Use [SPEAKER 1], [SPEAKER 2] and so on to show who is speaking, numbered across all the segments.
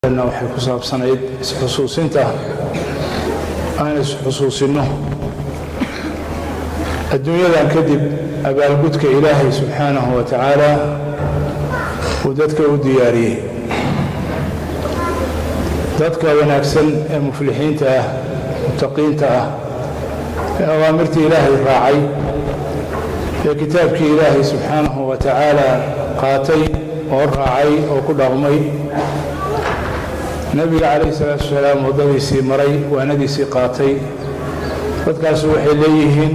[SPEAKER 1] Muxaadaradeenna waxay ku saabsanayd isxusuusinta aan isxusuusinno adduunyadan kadib abaalgudka Ilaahay subxaanahu wa tacaala uu dadka u diyaariyey, dadka wanaagsan ee muflixiinta ah, mutaqiinta ah, ee awaamirtii Ilaahay raacay, ee kitaabkii Ilaahay subxaanahu wa tacaala qaatay oo raacay oo ku dhaqmay, Nebiga calayhi salaatu wasalaam waddadiisii maray, waanadiisii qaatay. Dadkaasu waxay leeyihiin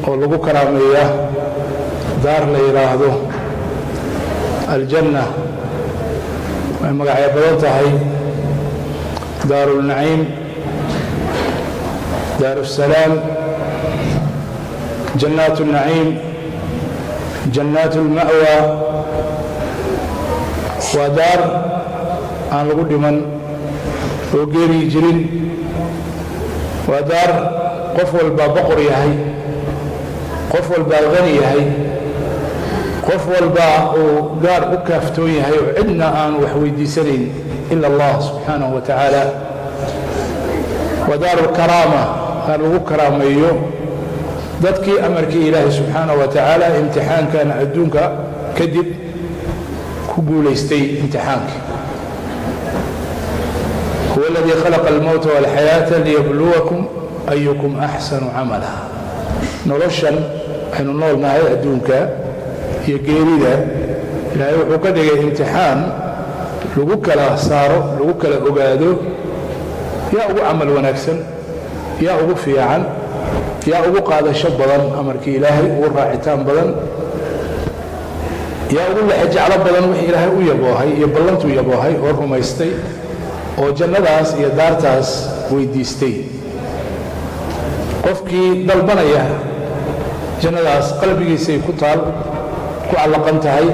[SPEAKER 1] oo lagu karaameeyaa daar la yidhaahdo aljanna. Way magacyo badan tahay: daarulnaciim, daarussalaam, jannaat اlnaciim, jannaat اlma'wa. Waa daar aan lagu dhiman oo geeri jirin. Waa daar qof walbaa boqor yahay, qof walbaa hani yahay, qof walbaa uu gaar u kaaftoon yahay oo cidna aanu wax weydiisanayn ila Allah subxaanahu wa tacaala. Waa daaru lkaraama, daar lagu karaameeyo dadkii amarkii Ilaahay subxaanahu wa tacaala imtixaankan adduunka kadib ku guulaystay imtixaanka. Huwa aladii khalaqa almowta walxayaata liyabluwakum ayukum axsanu camala. Noloshan aynu nool nahay, adduunka iyo geerida, Ilaahay wuxuu ka dhigay imtixaan lagu kala saaro, lagu kala ogaado yaa ugu camal wanaagsan, yaa ugu fiican, yaa ugu qaadasho badan amarkii Ilaahay, ugu raacitaan badan, yaa ugu lexejeclo badan wixii Ilaahay u yaboohay iyo ballantuu yaboohay oo rumaystay oo jannadaas iyo daartaas weydiistay. Qofkii dalbanaya jannadaas qalbigiisay ku taal, ku callaqan tahay,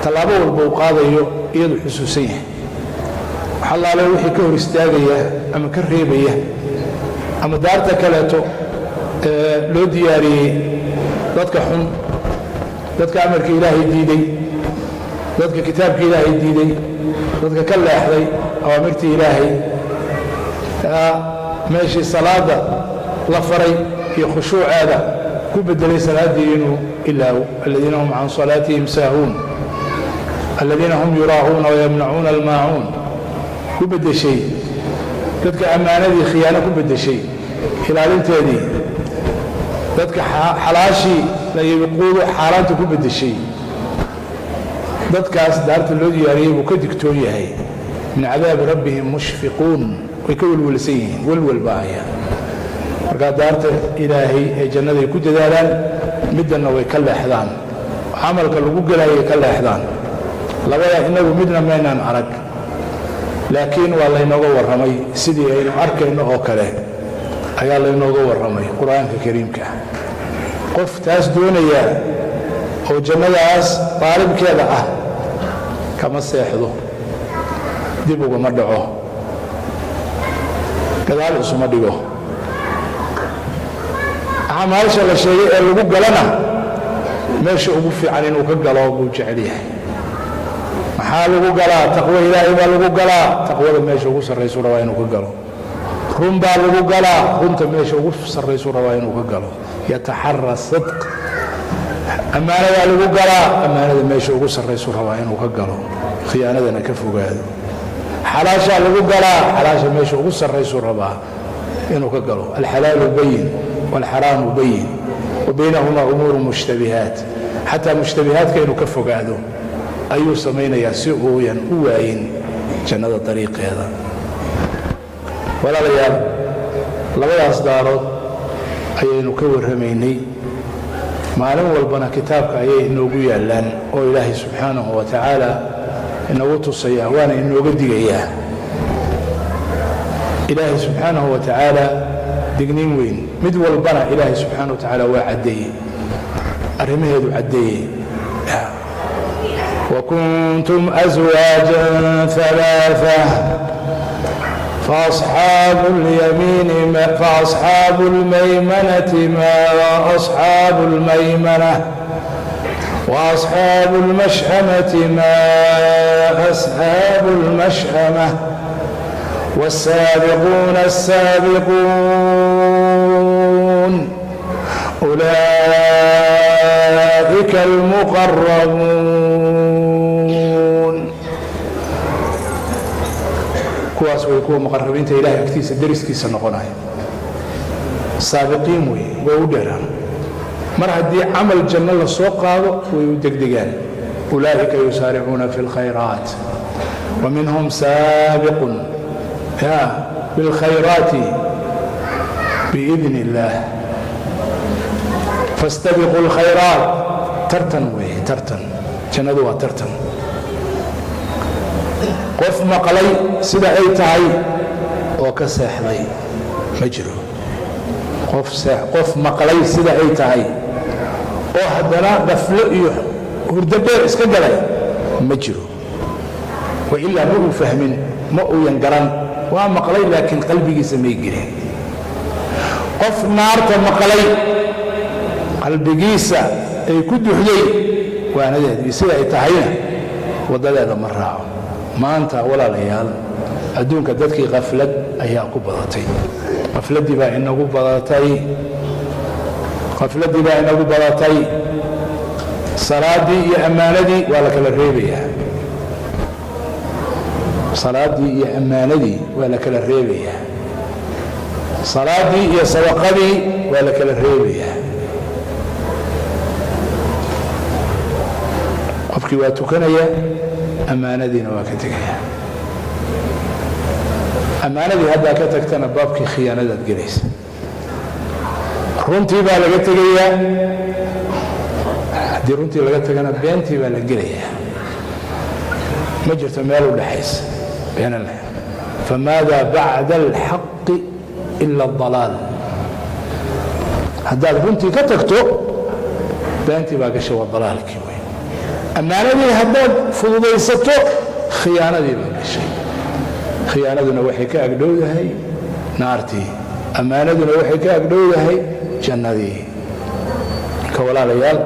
[SPEAKER 1] tallaabo walba uu qaadayo iyadu xusuusan yahay. Waxalaale wixii ka hor istaagaya ama ka reebaya ama daarta kaleeto ee loo diyaariyey dadka xun, dadka amarka Ilaahay diiday, dadka kitaabka Ilaahay diiday, dadka ka leexday awaamirtii Ilaahay, meeshii salaadda la faray iyo khushuuceeda ku beddelay salaaddii inuu ilaawo, aladiina hum can salaatihim saahuun, aladiina hum yuraa'uuna wayamnacuuna almaacuun ku beddeshay, dadka ammaanadii khiyaano ku beddeshay ilaalinteedii, dadka xalaashii layabiquudu xaaraanta ku beddeshay, dadkaas daarta loo diyaariyey buu ka digtoon yahay. Min cadaabi rabbihim mushfiquun, way ka welwelsan yihiin, welwel baa haya. Markaa daarta Ilaahay ee jannaday ku dadaalaan, middanna way ka leexdaan, camalka lagu gelayay ka leexdaan. Labada innagu midna maynaan arag, laakiin waa laynooga warramay. Sidii aynu arkayno oo kale ayaa laynooga warramay Qur-aanka Kariimka. Qof taas doonaya oo jannadaas daalibkeeda ah kama seexdo, dib ugama dhaco, gadaal isuma dhigo. Acmaasha la sheegay ee lagu galana meesha ugu fiican inuu ka galo buu jecel yahay. Maxaa lagu galaa? Taqwo Ilaahay baa lagu galaa. Taqwada meesha ugu sarraysuu rabaa inuu ka galo. Run baa lagu galaa. Runta meesha ugu sarraysuu rabaa inuu ka galo, yataxara sidq. Ammaanadaa lagu galaa. Ammaanada meesha ugu sarraysuu rabaa inuu ka galo, khiyaanadana ka fogaado. Xalaashaa lagu galaa. Xalaasha meesha ugu sarraysuu rabaa inuu ka galo. Alxalaalu bayin wاlxaraamu bayin wa baynahumaa umuuru mushtabihaat. Xataa mushtabihaadka inuu ka fogaado ayuu samaynayaa si uuyan u waayin jannada dariiqeeda. Walaalayaal, labadaas daarood ayaynu ka warramaynay. Maalin walbana kitaabka ayay inoogu yaallaan oo Ilaahay subxaanahu wa tacaala inagu tusayaa, waana inooga digayaa Ilaahay subxaanahu wa tacaala digniin weyn. Mid walbana Ilaahay subxaanahu wa tacaala waa caddeeyey, arrimaheedu caddeeyey. وكنتم أزواجا ثلاثة، فأصحاب اليمين ما فأصحاب الميمنة ما أصحاب الميمنة. وأصحاب المشأمة ما أصحاب المشأمة والسابقون السابقون أولئك المقربون. Kuwaas way kuwa muqarabiinta, Ilahay agtiisa deriskiisa noqonaya. Saabiqiin wey, way u dheeraan. Mar haddii camal janno la soo qaado, way u degdegaan. Ulaa'ika yusaaricuuna fi اlkhayraat wa minhum saabiqun ya bilkhayraati biidn اllah. Fastabiquu اlkhayraat. Tartan weeye, tartan. Jannadu waa tartan. Qof maqlay sida ay tahay oo ka seexday ma jiro. Qof maqlay sida ay tahay oo haddana qaflo iyo hurdo dheer iska galay ma jiro. Wailaa ma uu fahmin, ma uuyan garan. Waa maqlay, laakiin qalbigiisa may gelin. Qof naarta maqlay, qalbigiisa ay ku duxday waanadeed iyo sida ay tahayna, waddadeeda ma raaco. Maanta, walaalayaal, adduunka dadkii qaflad ayaa ku badatay. Qafladdii baa inagu badatay, qafladdii baa inagu badatay. Salaaddii iyo ammaanadii waa la kala reebayaa. Salaaddii iyo ammaanadii waa la kala reebayaa. Salaaddii iyo sadaqadii waa la kala reebayaa. Qofkii waa tukanaya, ammaanadiina waa ka tegaya. Ammaanadii haddaa ka tagtana, baabkii khiyaanadaad gelaysa. Runtii baa laga tegayaa. Haddii runtii laga tagana, beentii baa la gelayaa. Ma jirto meel u dhaxaysa been. Famaada bacda alxaqi ila اdalaal? Haddaad runtii ka tagto, beentii baa gashay, waa dalaalkii wey. Ammaanadii haddaad fududaysato, khiyaanadii baa gashay. Khiyaanaduna waxay ka agdhowdahay naartii, ammaanaduna waxay ka agdhowdahay jannadii. Marka, walaalayaal,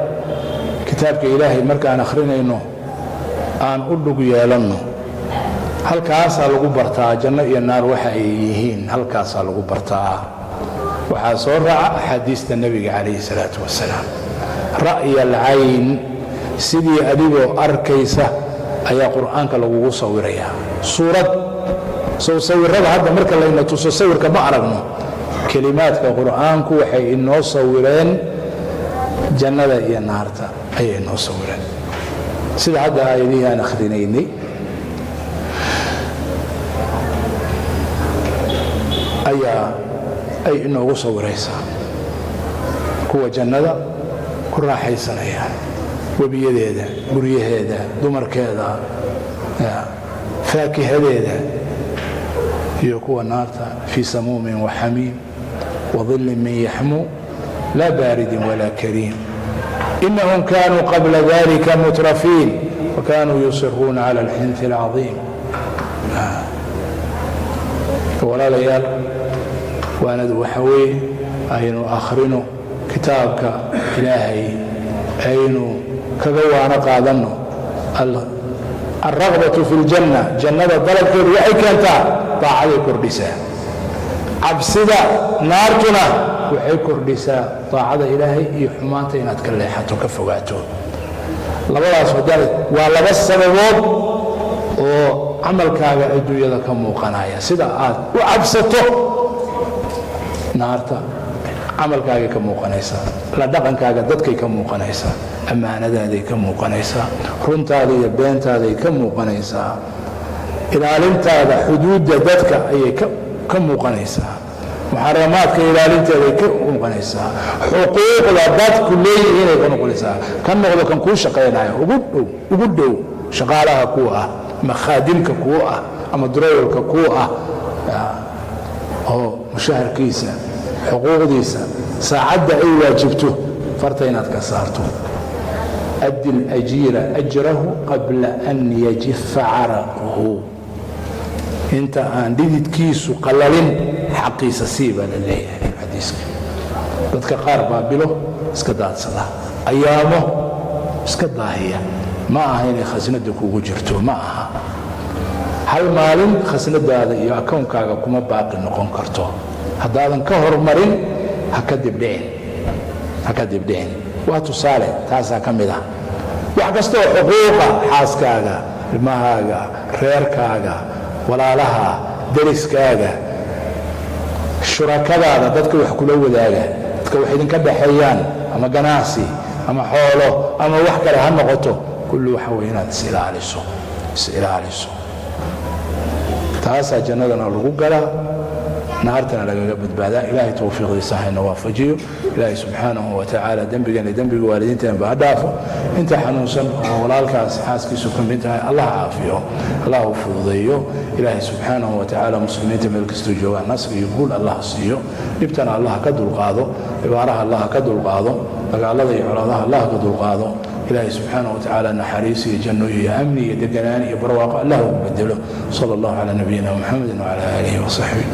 [SPEAKER 1] kitaabka Ilaahay markaan akhrinayno, aan u dhug yeelanno. Halkaasaa lagu bartaa janno iyo naar waxa ay yihiin. Halkaasaa lagu bartaa. Waxaa soo raaca axaadiista Nebiga calayhi salaatu wasalaam. Ra'ya alcayn, sidii adigoo arkaysa ayaa Qur'aanka lagugu sawirayaa. Suurad sow sawirada hadda marka layna tuso, sawirka ma aragno. Kelimaadka Qur'aanku waxay inoo sawireen jannada iyo naarta ayay inoo sawireen, sida hadda aayadihii aan akhrinaynay ayaa ay inoogu sawiraysaa kuwa jannada ku raaxaysanaya, webiyadeeda, guryaheeda, dumarkeeda, faakihadeeda, iyo kuwa naarta, fii samuumin waxamiim wadillin min yaxmuum, laa baaridin walaa kariim. Inahum kanuu qabla dalika mutrafiin wakanuu yusiruuna cala alxinfi alcadiim. Walaalayaal, waanadu waxa weeye aynu akhrino kitaabka Ilaahay, aynu kaga waano qaadanno. Alragbaة fi اljanna, jannada dalabkeedu waxay keentaa daacaday kordhisaa. Cabsida naartuna waxay kordhisaa daacada Ilaahay iyo xumaanta inaad ka leexato, ka fogaato. Labadaas haddaad waa laba sababood oo camalkaaga adduunyada ka muuqanaya. Sida aad u cabsato naarta, camalkaagay ka muuqanaysaa. La dhaqankaaga dadkay ka muuqanaysaa. Ammaanadaaday ka muuqanaysaa. Runtaada iyo beentaaday ka muuqanaysaa. Ilaalintaada xuduudda dadka ayay ka muuqanaysaa. Muxaramaadka ilaalinteeday ka muuqanaysaa. Xuquuqda dadku leeyihiinay ka noqonaysaa. Ka noqdo kan kuu shaqaynayo ugu dhow, ugu dhow, shaqaalaha kuu ah ama khaadimka kuu ah ama drowalka kuu ah, oo mushaharkiisa, xuquuqdiisa, saacadda ay waajibto farta inaad ka saarto. Addi اlajiira ajrahu qabla an yajifa caraquhu. Inta aan dhididkiisu qalalin, xaqiisa sii baa la leeyahay xadiiska. Dadka qaar baa bilo iska daadsada, ayaamo. Iska daahiya. Ma aha inay khasnada kugu jirto, ma aha. Hal maalin khasnadaada iyo akoonkaaga kuma baaqi noqon karto haddaadan ka hormarin. Ha ka dibdhicin, ha ka dibdhicin. Waa tusaale, taasaa ka mid ah. Wax kastoo xuquuqa, xaaskaaga, ilmahaaga, reerkaaga, walaalaha, deriskaaga, shurakadaada, dadka wax kula wadaaga, dadka wax idinka dhaxeeyaan, ama ganacsi ama xoolo ama wax kale ha noqoto, kullu waxa weye inaad is ilaaliso, is ilaaliso. Taasaa jannadana lagu galaa, naartana lagaga badbaadaa. Ilaahay towfiiqdiisa hayna waafajiyo. Ilaahay subxaanahu wa tacaala dembigeena, dembiga waalidiinteenba ha dhaafo. Inta xanuunsan oo walaalkaas xaaskiisu ka mid tahay, Allah caafiyo, Allah u fududeeyo. Ilaahay subxaanahu wa tacaala muslimiinta meel kastoo joogaan nasri iyo guul Allah siiyo, dhibtana Allah ka dulqaado, cibaaraha Allah ka dulqaado, dagaalada iyo colaadaha Allah ka dulqaado. Ilaahay subxaanahu wa tacaala naxariis iyo janno iyo amni iyo deganaan iyo barwaaqo Allah ugu bedelo. Sala allahu calaa nabiyina Muxamedin wacala aalihi wasaxbihi.